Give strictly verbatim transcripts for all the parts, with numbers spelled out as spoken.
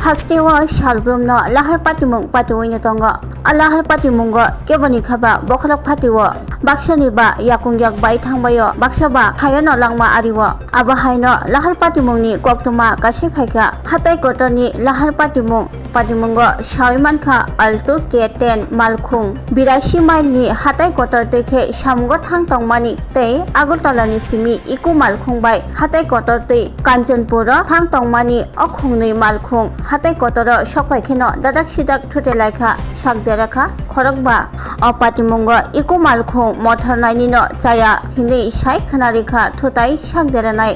Hasteo salbrumno lahar patimung patiwino tongo. A lahar patimungo keboni khaba bokhorok phatio, baksani ba yakung yak bai thangbaio, baksa ba hayono langma ario. Abo haino lahar patimungni koktwma kaisa phaikha. Hatai kotorni lahar patimung patimungo sawi mankha Alto K ten malkhung birasi mile ni hatai kotor tei khe samungo thang tongmani tei Agartala ni simi Eco malkhung bai hatai kotor tei Kanchanpur o thang tongmani o khungnwi malkhung hatai kotor o sokphai kheno dadak sidak thute laikha, sak derakha khorokba. O patimungo Eco malkhung mothor nainino chaya hinwi sai khwnarikha thutai sak deranai.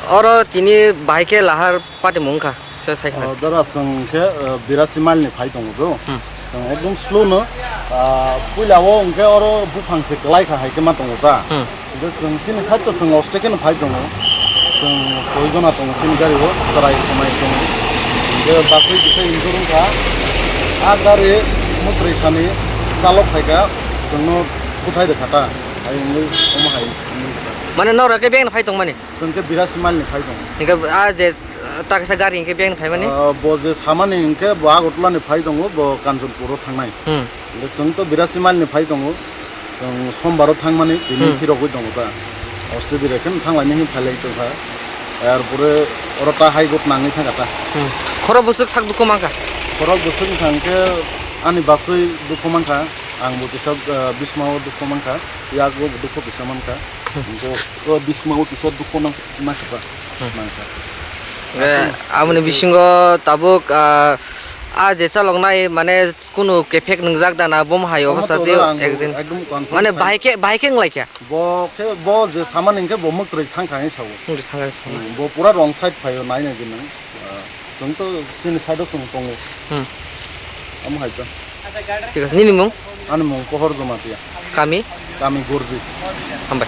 Oro tini bahai khe lahar patimung wngkha, se sai khna. O, dara, chwng khe, o, birasi mile ni phai tongo jo. Hmm. Chwng ekdom slow no, ah, puila o hwnkhe oro buphang se kwlai kha hai khe ma tongo ta. Hmm. Hwnkhe chwng chini side to chwng oste khe no phai tongo. Chwng soi jona tongo chini gari o, chwrai khwnai tongo. Hwnkhe basui kisa injure wngkha. A gari mwtwrwi sani chalok phaikha, chwngno bwthai rwkha ta. Hai wngwi omo hai wngwi kha. Mane norok khe beng phai tongmani? Chwng khe birasi mile ni phai tongo. Hingke a je, uh, ta kaisa gari hingke beng phaimani? Ah, bo je samani hingke bo Agartala ni phai tongo, bo Kanchanpur o thangnai. Hmm. Hingke chwng to birasi mile ni phai tongo. Chwng sombar o thangmani, tini Hmm. phirogwi tongo ta. Oste dire khe thanglaini hin phailai tongkha. Ar pore oro ta hai got nangwi thangkha ta. Hmm. Khorok bwswk sak dukhu mankha? Khorok bwswk wngkha hingke ani basui dukhu mankha. Ang bo kisa, ah, bisma o dukhu mankha. Yak bo dukhu kisa mankha. Hmm. Hingke o bisma o kisa dukhu nang-, nangkha ta. Hmm. Nangkha. Hingke aboni bisingo tabuk, ah, a je chaloknai mane kunu kephek nwngjak dana bom hai obo sa tio ekdin. Ekdom confirm mane khai. Bahai khe, bahai khe wnglaikha. Bo khe, bo je samani hingke bo mwtwrwi thangkha hinwi sao. Mwtwrwi thangkha hinwi sao. Hmm, bo pura wrong side phaio, nai nai di nang. Ah, chwng to chini side o chwng tongo. Hmm. Amo hai to. Thik ase, nini mung? Ani mung Pohor Jamatia. Kami? Kami Gorji. Hambai.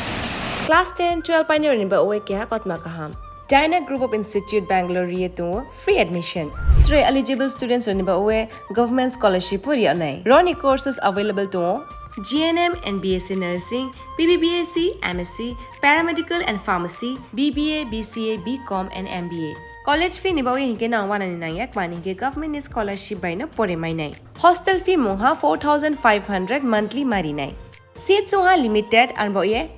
Class ten, twelve painirokni ba oe keha kotma kaham. Dyna Group of Institute Bangalore riye tongo free admission. Tre eligible students rokni ba oe government scholarship bo riya nai. Roni courses available tongo G N M and B S C Nursing, B B B S C, M S C, Paramedical and Pharmacy, B B A, B C A, B Com and M B A. College fee ni ba oe hinkhe nang wanani nangya, kmani hinkhe government ni scholarship bai no pore mai nai. Hostel fee mungha four thousand five hundred monthly marinai. Seat chungha limited, arbo ye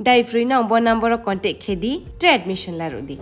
dai free no bo number o contact khe di, tre admission laru di.